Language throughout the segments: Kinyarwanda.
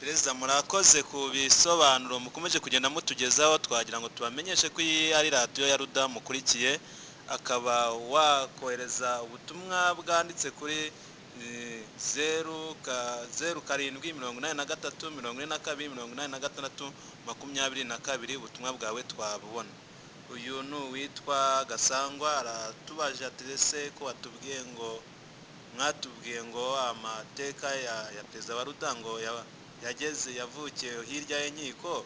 Perezida, murakoze ku bisobanuro mukomeje kugenda mutugezaho. Twagira ngo tubamenyeshe ko iyi ari radiyo ya Ruda mukurikiye, akaba wakohereza ubutumwa bwanditse kuri 0 0 7 83 42 86 22. Ubutumwa bwawe twabubona. Uyu ni uwitwa Gasangwa, aratubaje ati: "Ese ko watubwiye ngo, mwatubwiye ngo amateka ya perezida wa Ruda ngo yageze yavukiye hirya y'inkiko,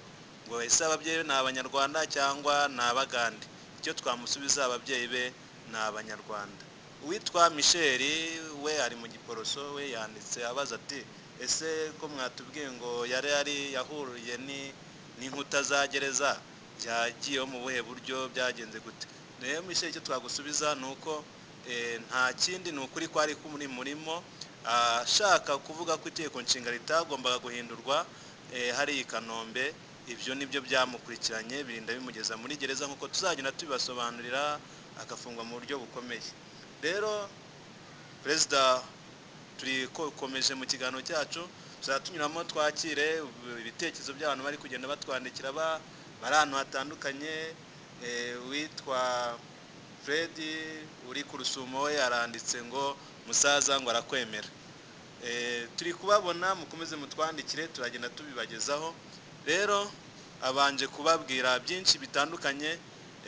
ngo ese ababyeyi be ni Abanyarwanda cyangwa ni Abagande?" Icyo twamusubiza, ababyeyi be ni Abanyarwanda. Uwitwa Michel we ari mu Giporoso, we yanditse abaza ati: "Ese ko mwatubwiye ngo yari yahuriye n'inkuta za gereza, yagiyeho mu buhe buryo, byagenze gute?" Rero Michel, icyo twagusubiza ni uko nta kindi, ni ukuri kwari kuri murimo ashaka kuvuga ko itegeko nshinga ritagombaga guhindurwa hariya i Kanombe. Ibyo nibyo byamukurikiranye birinda bimugeza muri gereza, nk'uko tuzagenda tubibasobanurira, agafungwa mu buryo bukomeye. Rero perezida, turi komeje mu kiganiro cyacu, tuzajya tunyuramo twakire ibitekerezo by'abantu bari kugenda batwandikira bari ahantu hatandukanye. Witwa Fred uri ku Rusumo we yaranditse ngo: "Musaza," ngo, "arakwemera." Turi kubabona, mukomeze mutwandikire, turagenda tubibagezaho. Rero abanje kubabwira byinshi bitandukanye,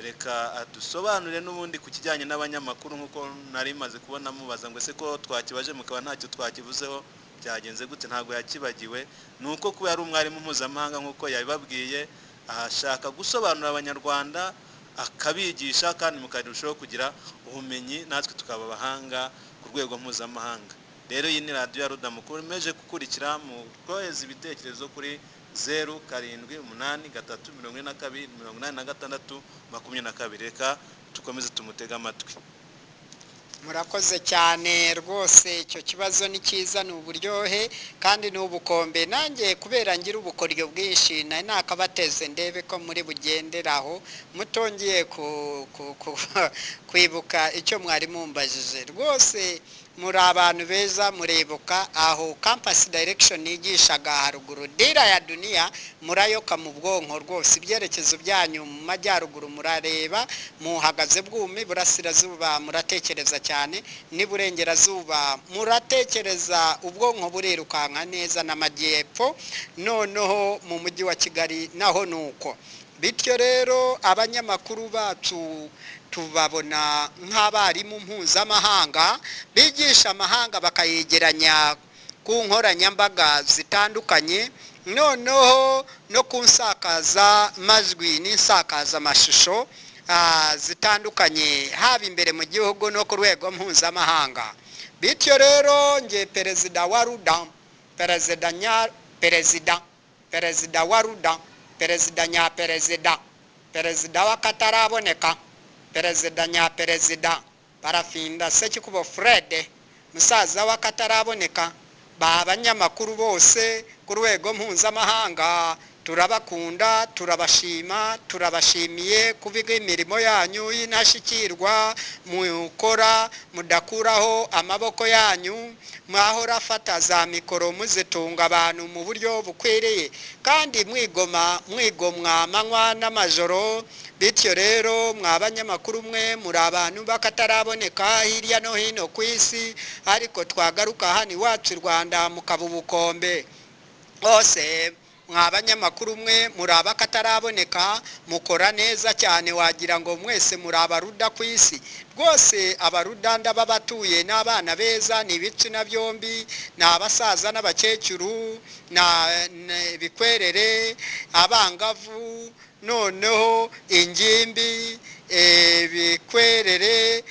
reka adusobanurire n'ubundi ku kijyanye n'abanyamakuru, nk'uko nari maze kubona mubaza ngo: "Ese ko twakibaje mukaba ntacyo twakivuzeho, byagenze gute?" Ntabwo yakibagiwe, ni uko kuba yari umwarimu mpuzamahanga nk'uko yabibabwiye, ashaka gusobanurira Abanyarwanda, akabigisha, kandi mukarushaho kugira ubumenyi, natwe tukaba abahanga ku rwego mpuzamahanga. Rero iyi ni radiyo ya Ruda mukomeje gukurikira. Mu kohereza ibitekerezo kuri 0 7 8 3 42 86 22. Reka dukomeze tumutege amatwi. Murakoze cyane rwose. Icyo kibazo ni cyiza, ni uburyohe kandi ni ubukombe. Nanjye kubera ngira ubukoryo bwinshi, nari nakabateze ndebe ko muri bugenderaho mutongeye kwibuka icyo mwari mumbajije. Rwose muri abantu beza, muribuka aho compass direction yigishaga haruguru, dira ya dunia, murayoka mu bwonko rwose. Ibyerekezo byanyu, mu majyaruguru murareba muhagaze bwumi, burasirazuba muratekereza cyane, n'iburengerazuba muratekereza, ubwonko burirukanka neza, n'amajyepfo. Noneho mu mujyi wa Kigali naho ni uko. Bityo rero abanyamakuru bacu tubabona nk'abarimu mpuzamahanga bigisha amahanga, bakayegeranya ku nkoranyambaga zitandukanye, noneho no ku nsakazamajwi n'insakazamashusho zitandukanye, haba imbere mu gihugu no ku rwego mpuzamahanga. Bityo rero nge perezida wa Ruda, perezida nya perezida, perezida wa Ruda, perezida nya perezida, perezida w'akataraboneka, perezida nya perezida Barafinda Sekikubo Fred, musaza w'akataraboneka, ba banyamakuru bose ku rwego mpuzamahanga, turabakunda, turabashima, turabashimiye kubiga imirimo yanyu y'intashyikirwa mukora, mudakuraho amaboko yanyu, mwahora afata za mikoro muzitunga abantu mu buryo bukwiriye, kandi mwigoma, mwigomwa amanywa n'amajoro. Bityo rero mwa banyamakuru mwe, muri abantu b'akataraboneka hirya no hino ku isi, ariko twagaruka hano iwacu i Rwanda mukaba ubukombe hose. Mwa banyamakuru mwe, muri abakataraboneka, mukora neza cyane, wagira ngo mwese muri Abaruda ku isi rwose. Abaruda ndababatuye n'abana beza, ni ibitsina byombi, ni abasaza n'abakecuru, ibikwerere, abangavu, noneho ingimbi, ibikwerere,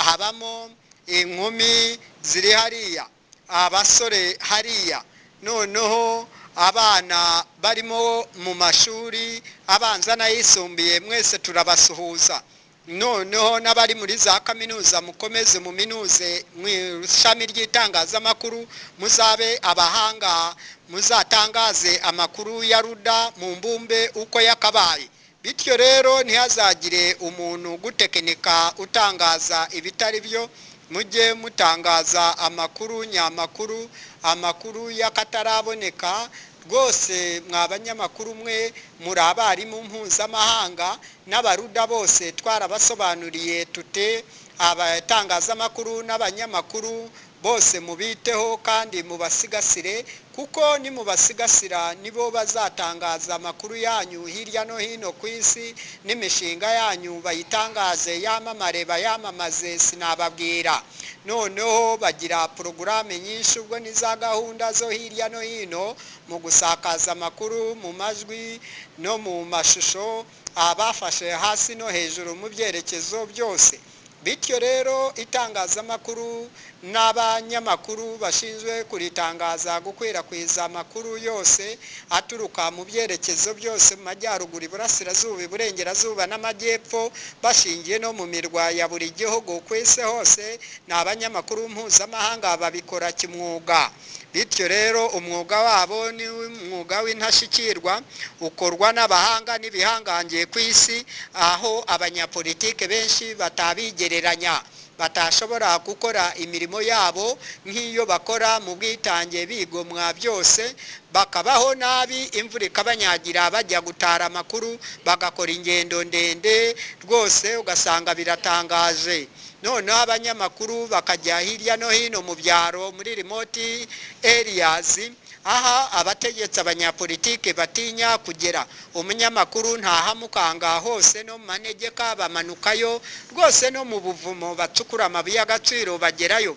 habamo inkumi ziri hariya, abasore hariya, noneho abana barimo mu mashuri abanza n'ayisumbuye, mwese turabasuhuza. Noneho n'abari muri za kaminuza, mukomeze muminuze mu ishami ry'itangazamakuru, muzabe abahanga, muzatangaze amakuru ya Ruda mu mbumbe uko yakabaye. Bityo rero ntihazagire umuntu gutekinika utangaza ibitari byo. Mujye mutangaza amakuru nyamakuru, amakuru y'akataraboneka. Rwose mwa banyamakuru mwe, muri abarimu mpuzamahanga n'abaruda bose twarabasobanuriye tute abatangazamakuru n'abanyamakuru bose mubiteho kandi mubasigasire, kuko nimubasigasira nibo bazatangaza amakuru yanyu hirya no hino ku isi, n'imishinga yanyu bayitangaze, yamamare, bayamamaze, sinababwira. Noneho bagira porogaramu nyinshi, ubwo ni za gahunda zo hirya no hino mu gusakaza amakuru mu majwi no mu mashusho, abafashe hasi no hejuru mu byerekezo byose. Bityo rero itangazamakuru n'abanyamakuru bashinzwe kuritangaza, gukwirakwiza amakuru yose aturuka mu byerekezo byose, mu majyaruguru, iburasirazuba, iburengerazuba n'amajyepfo, bashingiye no mu mirwa ya buri gihugu ku isi hose, ni abanyamakuru mpuzamahanga babikora kimwuga. Bityo rero umwuga wabo ni umwuga w'intashyikirwa, ukorwa n'abahanga n'ibihangange ku isi, aho abanyapolitike benshi batabigereranya, batashobora gukora imirimo yabo nk'iyo bakora mu bwitange, bigomwa byose, bakabaho nabi, imvura ikabanyagira bajya gutara amakuru, bagakora ingendo ndende, rwose ugasanga biratangaje. Noneho abanyamakuru bakajya hirya no hino mu byaro, muri remote areas, aha abategetsi abanyapolitike batinya kugera. Umunyamakuru ntahamukanga hose, no mu manegeka bamanukayo rwose, no mu buvumo bacukura amabuye y'agaciro bagerayo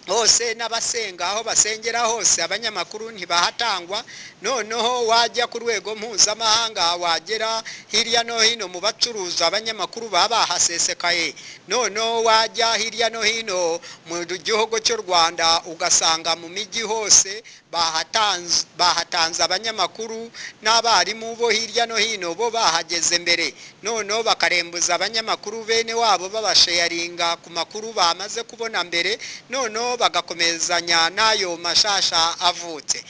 hose, n'abasenga aho basengera hose abanyamakuru ntibahatangwa. Noneho wajya ku rwego mpuzamahanga, wagera hirya no hino mu bacuruza, abanyamakuru baba bahasesekaye. Noneho wajya hirya no hino mu gihugu cy'u Rwanda, ugasanga mu mijyi hose bahatanze abanyamakuru, n'abarimu bo hirya no hino bo bahageze mbere. Noneho bakarembuza abanyamakuru bene wabo, babasheyaringa ku makuru bamaze kubona mbere, noneho bagakomezanya n'ayo mashasha avutse,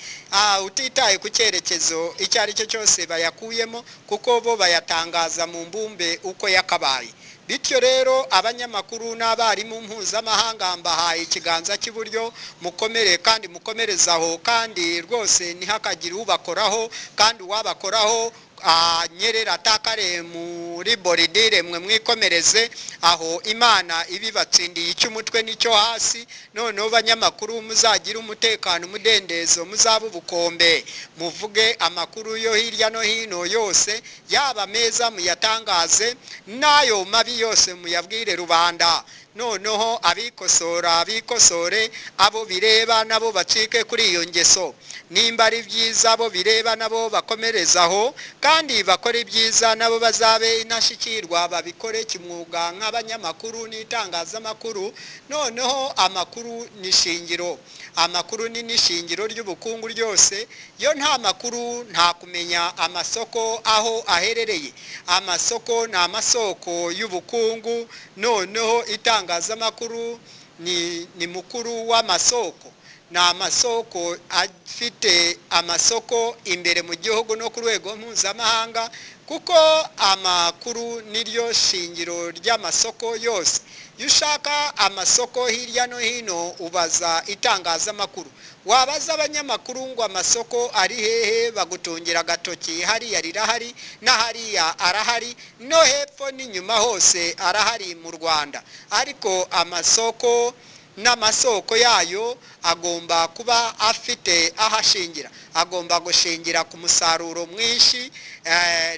utitaye ku cyerekezo icyo ari cyo cyose bayakuyemo, kuko bo bayatangaza mu mbumbe uko yakabaye. Bityo rero abanyamakuru n'abarimu mpuzamahanga mbahaye ikiganza cy'iburyo, mukomere kandi mukomereze aho, kandi rwose ntihakagire ubakoraho, kandi uwabakoraho anyerera atakare muri boridire, mwe mwikomereze aho, Imana ibibatsindiye icy'umutwe n'icyo hasi. Noneho banyamakuru muzagire umutekano, umudendezo, muzabe ubukombe, muvuge amakuru yo hirya no hino yose, yaba meza muyatangaze, n'ayo mabi yose muyabwire rubanda. Noneho abikosora bikosore, abo bireba nabo bacike kuri iyo ngeso. Nimba ari byiza abo bireba nabo bakomerezaho, kandi bakore ibyiza, nabo bazabe intashyikirwa, babikore kimwuga nk'abanyamakuru n'itangazamakuru. Noneho amakuru ni shingiro, amakuru ni n'ishingiro ry'ubukungu ryose. Iyo nta makuru nta kumenya amasoko aho aherereye. Amasoko ni amasoko y'ubukungu. Noneho itangazamakuru ni mukuru w'amasoko, ni amasoko afite amasoko imbere mu gihugu no ku rwego mpuzamahanga, kuko amakuru niryo shingiro ry'amasoko yose. Iyo ushaka amasoko hirya no hino ubaza itangazamakuru, wabaza abanyamakuru ngo amasoko ari hehe, bagutungira agatoki, hariya rirahari, n'ahariya arahari, no hepfo n'inyuma hose arahari mu Rwanda. Ariko amasoko n'amasoko yayo agomba kuba afite aho ashingira, agomba gushingira ku musaruro mwinshi.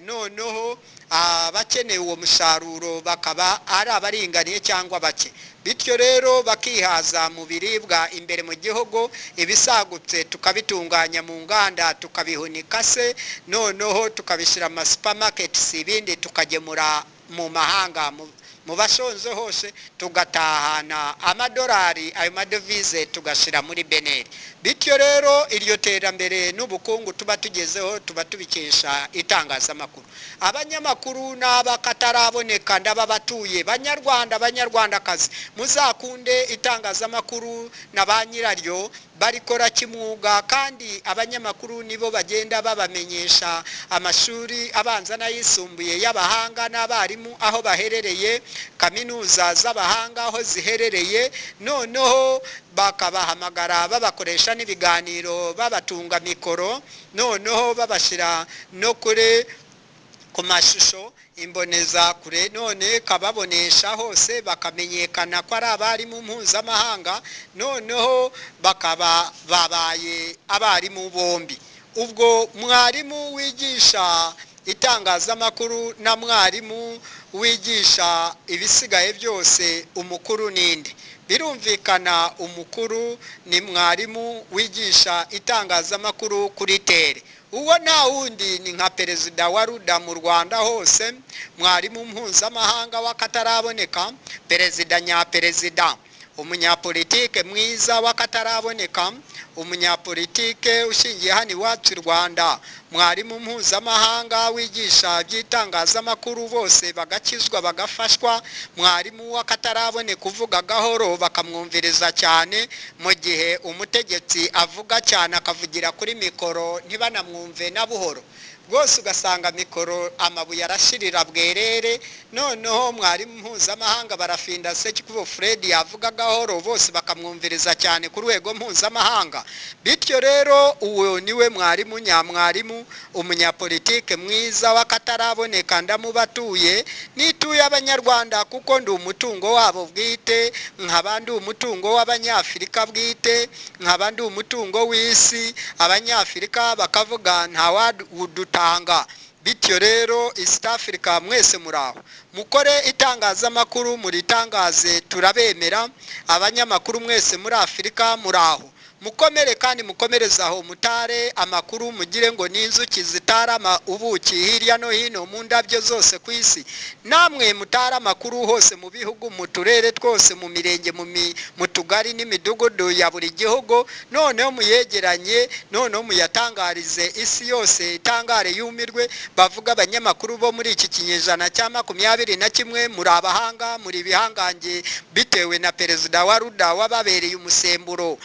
Noneho abakeneye uwo musaruro bakaba ari abaringaniye cyangwa bake, bityo rero bakihaza mu biribwa imbere mu gihugu, ibisagutse tukabitunganya mu nganda, tukabihunika se, noneho tukabishyira mu masupamaketi, ibindi tukagemura mu mahanga, mu bashonje hose, tugatahana amadolari, ayo madovize tugashyira muri beneri. Bityo rero iryo terambere n'ubukungu tuba tugezeho tuba tubikesha itangazamakuru. Abanyamakuru n'abakataraboneka ndababatuye, banyarwanda banyarwandakazi, muzakunde itangazamakuru na ba nyiraryo barikora kimwuga, kandi abanyamakuru nibo bagenda babamenyesha amashuri abanza n'ayisumbuye y'abahanga n'abarimu aho baherereye. Kaminuza z'abahanga aho ziherereye, noneho bakabahamagara babakoresha n'ibiganiro, babatunga mikoro, noneho babashyira no kuri ku mashusho imboneza kure, none kababonesha hose bakamenyekana ko ari abarimu mpuzamahanga, noneho bakaba babaye abarimu bombi. Ubwo mwarimu wigisha itangazamakuru na mwarimu wigisha ibisigaye byose, umukuru ninde? Birumvikana umukuru ni mwarimu wigisha itangazamakuru kuri tere. Uwo nta wundi ni nka perezida wa RUDA mu Rwanda hose, mwarimu mpuzamahanga w'akataraboneka, perezida nyaperezida, umunyapolitike mwiza w'akataraboneka, umunyapolitike ushingiye hano iwacu i Rwanda, mwarimu mpuzamahanga wigisha iby'itangazamakuru bose bagakizwa bagafashwa, mwarimu w'akataraboneka uvuga gahoro bakamwumviriza cyane, mu gihe umutegetsi avuga cyane akavugira kuri mikoro ntibanamwumve na buhoro rwose, ugasanga mikoro amabuye arashirira bwerere. Noneho mwarimu mpuzamahanga barafinda Sekikubo Fred yavuga gahoro bose bakamwumviriza cyane ku rwego mpuzamahanga. Bityo rero uwo niwe mwarimu nyamwarimu, umunyapolitike mwiza w'akataraboneka. Ndamubatuye nituye Abanyarwanda kuko ndi umutungo wabo bwite, nkaba ndi umutungo w'Abanyafurika bwite, nkaba ndi umutungo w'isi. Abanyafurika bakavuga ntawudutanga. Bityo rero East Africa mwese muraho, mukore itangazamakuru muritangaze, turabemera. Abanyamakuru mwese muri Afurika muraho, mukomere kandi mukomereze aho, mutare amakuru mugire ngo n'inzuki zitarama ubuki hirya no hino mu ndabyo zose ku isi. Namwe mutare amakuru hose mu bihugu, mu turere twose, mu mirenge, mu tugari n'imidugudu ya buri gihugu, noneho muyegeranye, noneho muyatangarize isi yose itangare yumirwe. Bavuga abanyamakuru bo muri iki kinyejana cya 21, muri abahanga, muri ibihangange, bitewe na perezida wa RUDA wababereye umusemburo,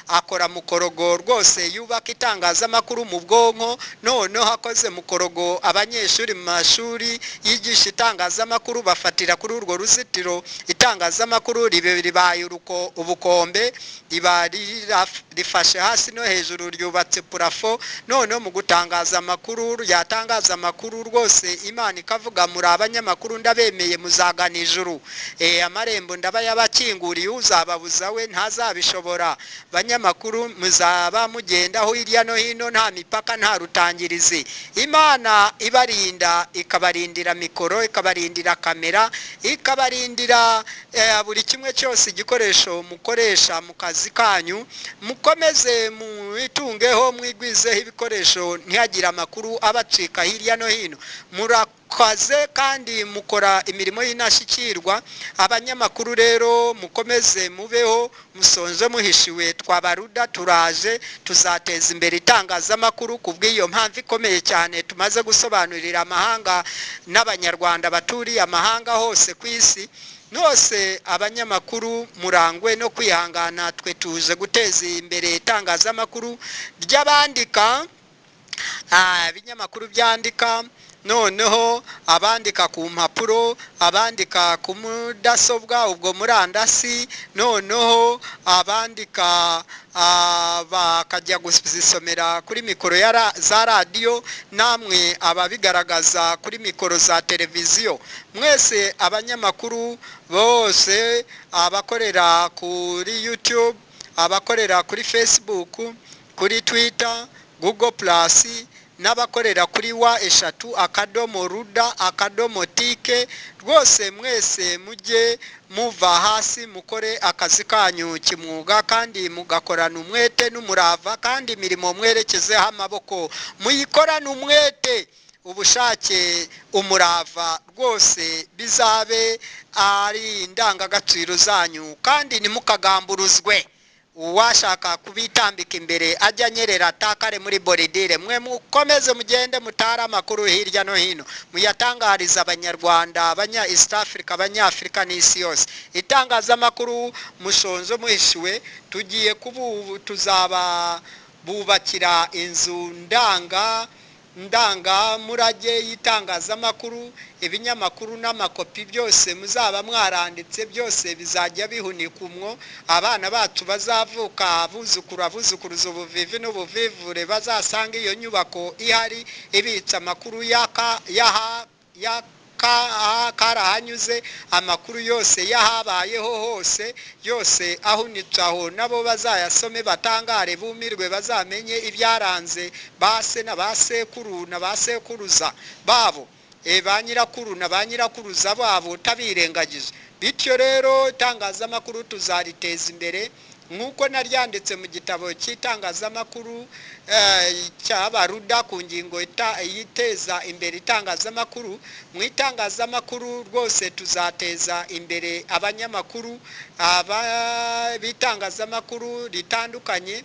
akora mukorogo rwose, yubaka itangazamakuru mu bwonko. Noneho akoze mukorogo abanyeshuri mu mashuri yigisha itangazamakuru bafatira kuri urwo ruzitiro, itangazamakuru ribaye ubukombe, riba rifashe hasi no hejuru, ryubatse purafo. Noneho mu gutangaza amakuru ryatangaza amakuru rwose, Imana ikavuga muri abanyamakuru ndabemeye, muzagana ijuru, amarembo ndaba yabakinguriye, uzababuza we ntazabishobora. Banyamakuru muzaba mugendaho hirya no hino, nta mipaka, nta rutangirizi. Imana ibarinda, ikabarindira mikoro, ikabarindira kamera, ikabarindira buri kimwe cyose igikoresho mukoresha mu kazi kanyu. Mukomeze mwitungeho, mwigwizeho ibikoresho, ntihagire amakuru abacika hirya no hino. Murakaze kandi mukora imirimo y'indashyikirwa. Abanyamakuru rero mukomeze mubeho, musonze muhishiwe, twabaruda turaje, tuzateza imbere itangazamakuru ku bw'iyo mpamvu ikomeye cyane tumaze gusobanurira amahanga n'Abanyarwanda baturiye amahanga hose ku isi. Nose abanyamakuru murangwe no kwihangana, twe tuje guteza imbere itangazamakuru ry'abandika, ibinyamakuru byandika, noneho abandika ku mpapuro, abandika ku mudasobwa ubwo murandasi, noneho abandika bakajya kuzisomera kuri mikoro za radiyo, namwe ababigaragaza kuri mikoro za televiziyo. Mwese abanyamakuru bose, abakorera kuri YouTube, abakorera kuri Facebook, kuri Twitter, Google Plus, n'abakorera kuri w3.ruda.tk, rwose mwese mujye muva hasi mukore akazi kanyu kimwuga, kandi mugakorana umwete n'umurava, kandi imirimo mwerekezeho amaboko muyikorane umwete, ubushake, umurava, rwose bizabe ari indangagaciro zanyu, kandi ntimukagamburuzwe. Uwashaka kubitambika imbere ajya anyerera atakare muri boridire. Mwe mukomeze mugende mutare amakuru hirya no hino, muyatangariza Abanyarwanda, abanya East Africa, Abanyafurika n'isi yose. Itangazamakuru mushonje muhishiwe, tugiye tuzaba bubakira inzu ndanga Ndangamurage y'itangazamakuru, ibinyamakuru n'amakopi byose muzaba mwaranditse, byose bizajya bihunika umwo. Abana bacu bazavuka, abuzukuru, abuzukuruza, ubuvivi n'ubuvivure, bazasanga iyo nyubako ihari ibitse amakuru yaka yaha karahanyuze, amakuru yose yahabayeho hose, yose ahunitse aho. Nabo bazayasome, batangare, bumirwe, bazamenye ibyaranze ba se na ba sekuru na ba sekuruza babo, ba nyirakuru na ba nyirakuruza babo, utabirengagije. Bityo rero itangazamakuru tuzariteza imbere nk'uko naryanditse mu gitabo cy'itangazamakuru cy'Abaruda ku ngingo yiteza imbere itangazamakuru. Mu itangazamakuru rwose tuzateza imbere abanyamakuru b'itangazamakuru ritandukanye,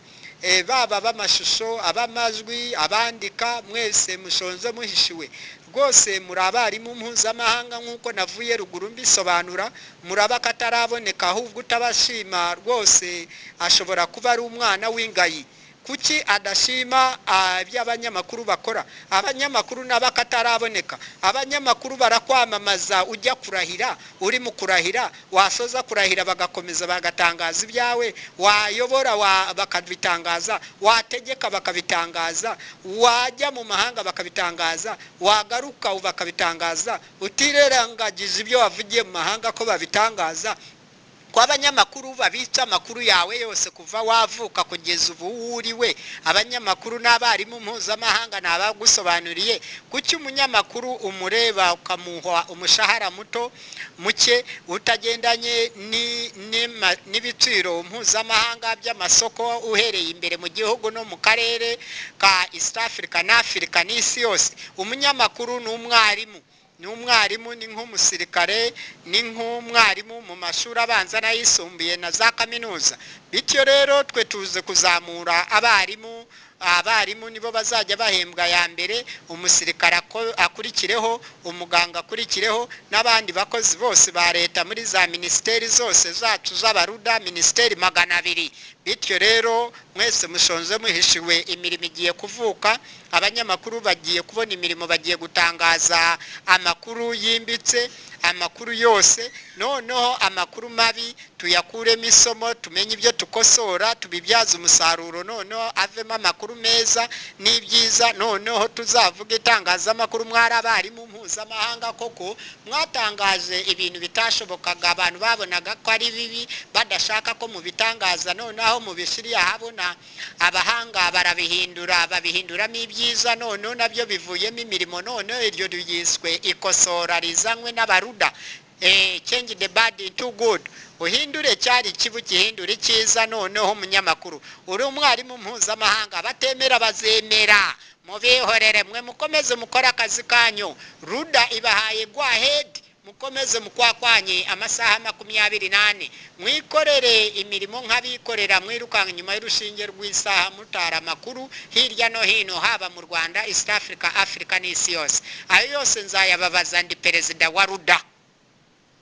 baba ab'amashusho, ab'amajwi, abandika. Mwese mushonje muhishiwe rwose, muri abarimu mpuzamahanga nk'uko navuye ruguru mbisobanura. Muraba akataraboneka, ahubwo utabashima rwose ashobora kuba ari umwana w'ingayi. Kuki adashima ibyo abanyamakuru bakora? Abanyamakuru nabo akataraboneka. Abanyamakuru barakwamamaza ujya kurahira, uri mu kurahira, wasoza kurahira bagakomeza bagatangaza ibyawe, wayobora bakabitangaza, wategeka bakabitangaza, wajya mu mahanga bakabitangaza, wagaruka bakabitangaza, utirengagije ibyo wavugiye mu mahanga ko babitangaza. Ko abanyamakuru babitsa amakuru yawe yose kuva wavuka kugeza ubu wuriwe. Abanyamakuru n'abarimu mpuzamahanga ni abagusobanuriye. Kuki umunyamakuru umureba ukamuha umushahara muto, muke, utagendanye n'ibiciro mpuzamahanga by'amasoko, uhereye imbere mu gihugu no mu karere ka East Africa na Africa n'isi yose? Umunyamakuru ni umwarimu, ni umwarimu, ni nk'umusirikare, ni nk'umwarimu mu mashuri abanza n'ayisumbuye na za kaminuza. Bityo rero twe tuze kuzamura abarimu. Abarimu nibo bazajya bahembwa ya mbere, umusirikare akurikireho, umuganga akurikireho, n'abandi bakozi bose ba leta muri za minisiteri zose zacu z'Abaruda, minisiteri 200. Bityo rero mwese mushonje muhishiwe, imirimo igiye kuvuka, abanyamakuru bagiye kubona imirimo, bagiye gutangaza amakuru yimbitse, amakuru yose. Noneho amakuru mabi tuyakuremo isomo, tumenye ibyo tukosora, tubibyaze umusaruro, noneho avemo amakuru meza n'ibyiza. Noneho tuzavuga itangazamakuru, mwari abarimu mpuzamahanga koko, mwatangaje ibintu bitashobokaga, abantu babonaga ko ari bibi, badashaka ko mubitangaza. Noneho mubishyiriye ahabona, abahanga barabihindura, babihinduramo ibyiza, noneho nabyo bivuyemo imirimo. Noneho iryo ryiswe ikosora rizanywe n'Abaruda, change the bad into good, uhindure cyari kibi gihindure icyiza. Noneho umunyamakuru, uri umwarimu mpuzamahanga, abatemera bazemera, mubihorere, mwe mukomeze mukore akazi kanyu. Ruda ibahaye go ahead, mukomeze mukwakwanye amasaha 24, mwikorere imirimo nk'abikorera, mwirukanka inyuma y'urushinge rw'isaha, mutara amakuru hirya no hino, haba mu Rwanda, East Africa, Africa n'isi yose. Ayo yose nzayababaza, ndi perezida wa Ruda.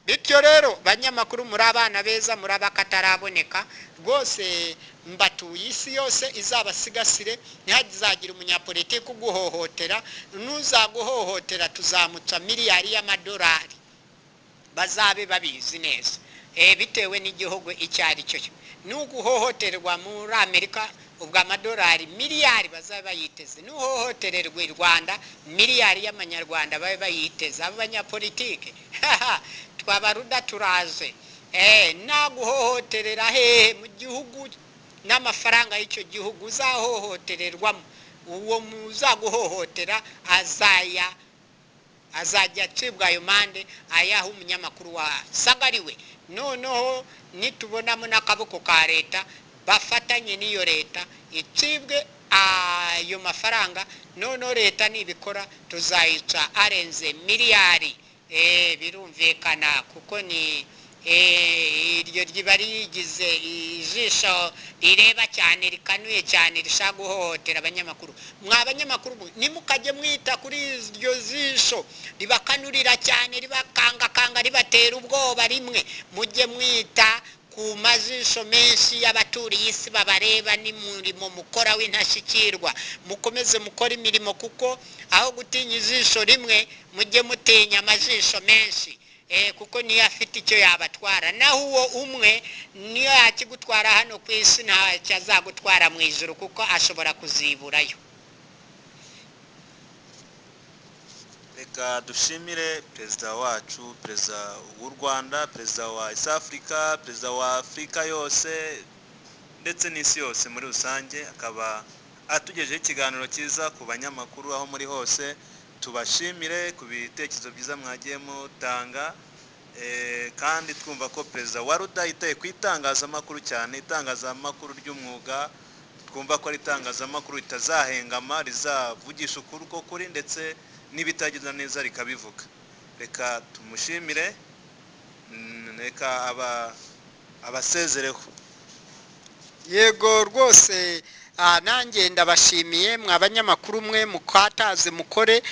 Bityo rero banyamakuru, muri abana beza, muri abakataraboneka rwose, mbatuye isi yose izabasigasire, ntihazagira umunyapolitiki uguhohotera. Nuzaguhohotera tuzamuca miliyari y'amadolari, bazabe babizi neza, bitewe n'igihugu icyo ari cyo. Nuguhohoterwa muri Amerika, ubwo amadolari miliyari bazabe bayiteze. Nuhohotererwa i Rwanda, miliyari y'amanyarwanda babe bayiteze. Abo banyapolitike twabaruda turaze. Naguhohoterera hehe mu gihugu n'amafaranga y'icyo gihugu uzahohotererwamo, uwo muzaguhohotera azaya azajya acibwa ayo mande, ayaha umunyamakuru wasagariwe. Noneho nitubonamo n'akaboko ka leta, bafatanye n'iyo leta, icibwe ayo mafaranga. Noneho leta nibikora tuzayica arenze miliyari. Birumvikana kuko ni iryo riba rigize ijisho rireba cyane, rikanuye cyane, rishaka guhohotera abanyamakuru. Mwa banyamakuru mwe, nimukajye mwita kuri iryo jisho ribakanurira cyane, ribakangakanga, ribatera ubwoba rimwe, mujye mwita ku ku majisho menshi y'abaturiye isi babareba n'umurimo mukora w'intashyikirwa. Mukomeze mukore imirimo, kuko aho gutinya ijisho rimwe mujye mutinya amajisho menshi, kuko niyo afite icyo yabatwara. Naho uwo umwe niyo yakigutwara hano ku isi ntacyo azagutwara mu ijuru, kuko ashobora kuziburayo. Reka dushimire perezida wacu, perezida w'u Rwanda, perezida wa East Africa, perezida wa Afurika yose ndetse n'isi yose muri rusange, akaba atugejeho ikiganiro cyiza ku banyamakuru aho muri hose. Tubashimire ku bitekerezo byiza mwagiye mutanga, kandi twumva ko perezida wa RUDA yitaye ku itangazamakuru cyane, itangazamakuru ry'umwuga. Twumva ko ari itangazamakuru ritazahengama, rizavugisha ukuri uko kuri, ndetse n'ibitagenda neza rikabivuga. Reka tumushimire, reka abasezereho. Yego rwose, nanjye ndabashimiye mwa banyamakuru mwe, mukataze mukore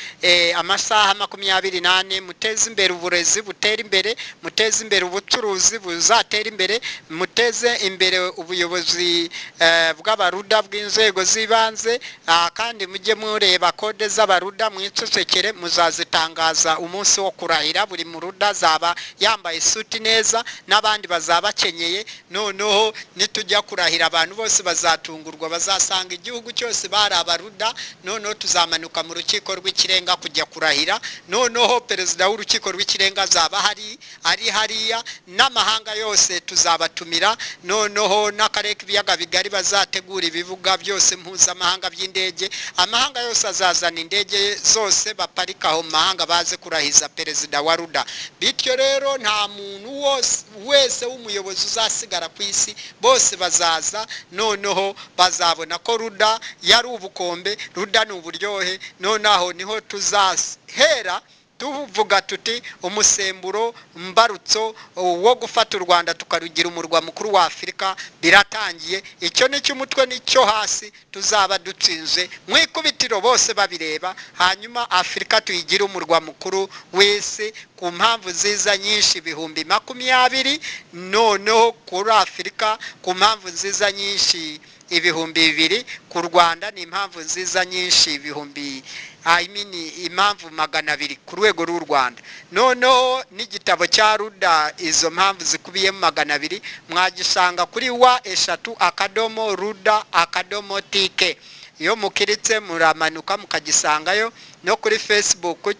amasaha 24, muteze imbere uburezi butere imbere, muteze imbere ubucuruzi buzatera imbere, muteze imbere ubuyobozi bw'abaruda bw'inzego z'ibanze, kandi mujye mureba kode z'abaruda mwicecekere, muzazitangaza umunsi wo kurahira. Buri muruda azaba yambaye isuti neza n'abandi bazaba bakenyeye. Noneho nitujya kurahira abantu bose bazatungurwa, bazasanga igihugu cyose bari abaruda. Noneho tuzamanuka mu rukiko rw'ikirenga kujya kurahira, noneho perezida w'urukiko rw'ikirenga azaba ari hariya, n'amahanga yose tuzabatumira. Noneho n'akarere k'ibiyaga bigari bazategura ibibuga byose mpuzamahanga by'indege, amahanga yose azazana indege zose baparika aho mu mahanga baze kurahiza perezida wa RUDA. Bityo rero nta muntu wese w'umuyobozi uzasigara ku isi, bose bazaza. Noneho bazabona ko RUDA yari ubukombe, RUDA ni uburyohe. Noneho niho tuzahera tuvuga tuti umusemburo mbarutso wo gufata u Rwanda tukarugira umurwa mukuru wa Afurika biratangiye. Icyo ni cy'umutwe nicyo hasi, tuzaba dutsinze mu ikubitiro bose babireba. Hanyuma Afurika tuyigire umurwa mukuru w'isi ku mpamvu nziza nyinshi 20,000, noneho kuri Afurika ku mpamvu nziza nyinshi 2000, ku Rwanda ni impamvu nziza nyinshi impamvu 200 ku rwego rw'u Rwanda. Noneho n'igitabo cya RUDA izo mpamvu zikubiyemo 200 mwagisanga kuri w3.ruda.tk. Iyo mukiritse muramanuka mukagisangayo, no kuri Facebook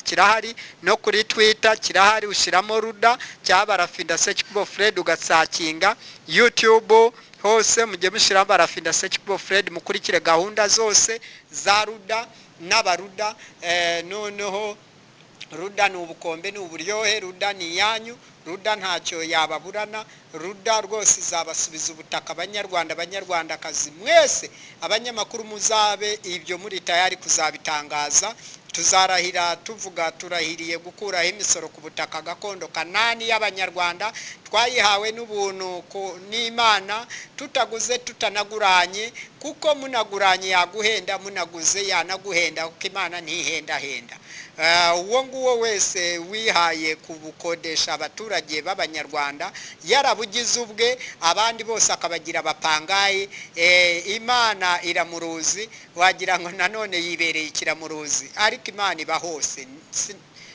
kirahari, no kuri Twitter kirahari, ushyiramo RUDA cyangwa Barafinda Sekikubo Fred ugasakinga. YouTube hose mujye mushyiramo Barafinda Sekikubo Fred, mukurikire gahunda zose za RUDA n'abaruda. Noneho RUDA ni ubukombe, ni uburyohe, RUDA ni iyanyu, RUDA ntacyo yababurana. RUDA rwose izabasubiza ubutaka abanyarwanda, abanyarwandakazi mwese. Abanyamakuru muzabe ibyo muri tayari kuzabitangaza. Tuzarahira tuvuga turahiriye gukuraho imisoro ku butaka gakondo Kanani y'abanyarwanda, twayihawe n'ubuntu n'Imana, tutaguze tutanaguranye, kuko munaguranye yaguhenda, munaguze yanaguhenda, kuko Imana ntihendahenda. Uwo nguwo wese wihaye kubukodesha abaturage b'abanyarwanda yarabugize ubwe, abandi bose akabagira abapangayi, Imana iramuruzi, wagira ngo nanone yibereye ikiramuruzi, ariko Imana iba hose.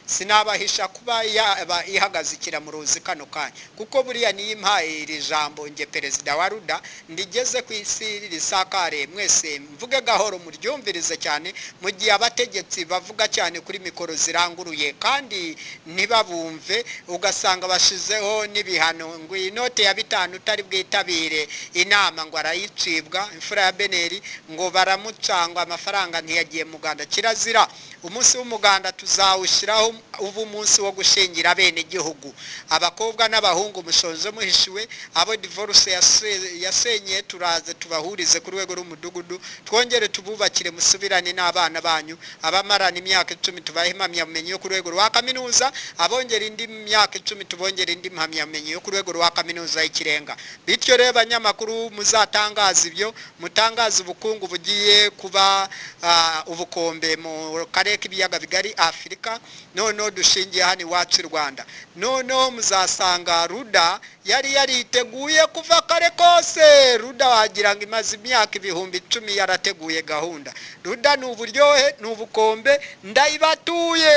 Sinabahisha kuba yaba ihagaze ikiramuruzi kano kanya, kuko buriya niyo impaye iri jambo nge perezida wa RUDA ndigeze ku isi risakare mwese, mvuge gahoro muryumvirize cyane, mu gihe abategetsi bavuga cyane kuri mikoro ziranguruye kandi ntibabumve, ugasanga bashizeho n'ibihano ngo iyi note ya 5 utari bwitabire inama ngo arayicibwa, imfura ya Beneri ngo baramucangwa amafaranga ntiyagiye muganda. Kirazira, umunsi w'umuganda tuzawushyiraho ubu munsi wo gushingira bene gihugu, abakobwa n'abahungu mushonje muhishiwe, abo divorce yasenye turaze tubahurize ku rwego rw'umudugudu, twongere tububakire musubirane n'abana banyu, abamarana imyaka 10 tubahe impamyabumenyi yo ku rwego rwa kaminuza, abongera indi myaka 10 tubongere indi mpamyabumenyi yo ku rwego rwa kaminuza y'ikirenga. Bityo rero abanyamakuru muzatangaza ibyo, mutangaza ubukungu bugiye kuba ubukombe mu karere k'ibiyaga bigari Afurika. Noneho dushingiye hano iwacu i Rwanda, noneho muzasanga Ruda yari yariteguye kuva kare kose. Ruda wagira ngo imaze imyaka 10,000 yarateguye gahunda. Ruda ni uburyohe, ni ubukombe, ndayibatuye.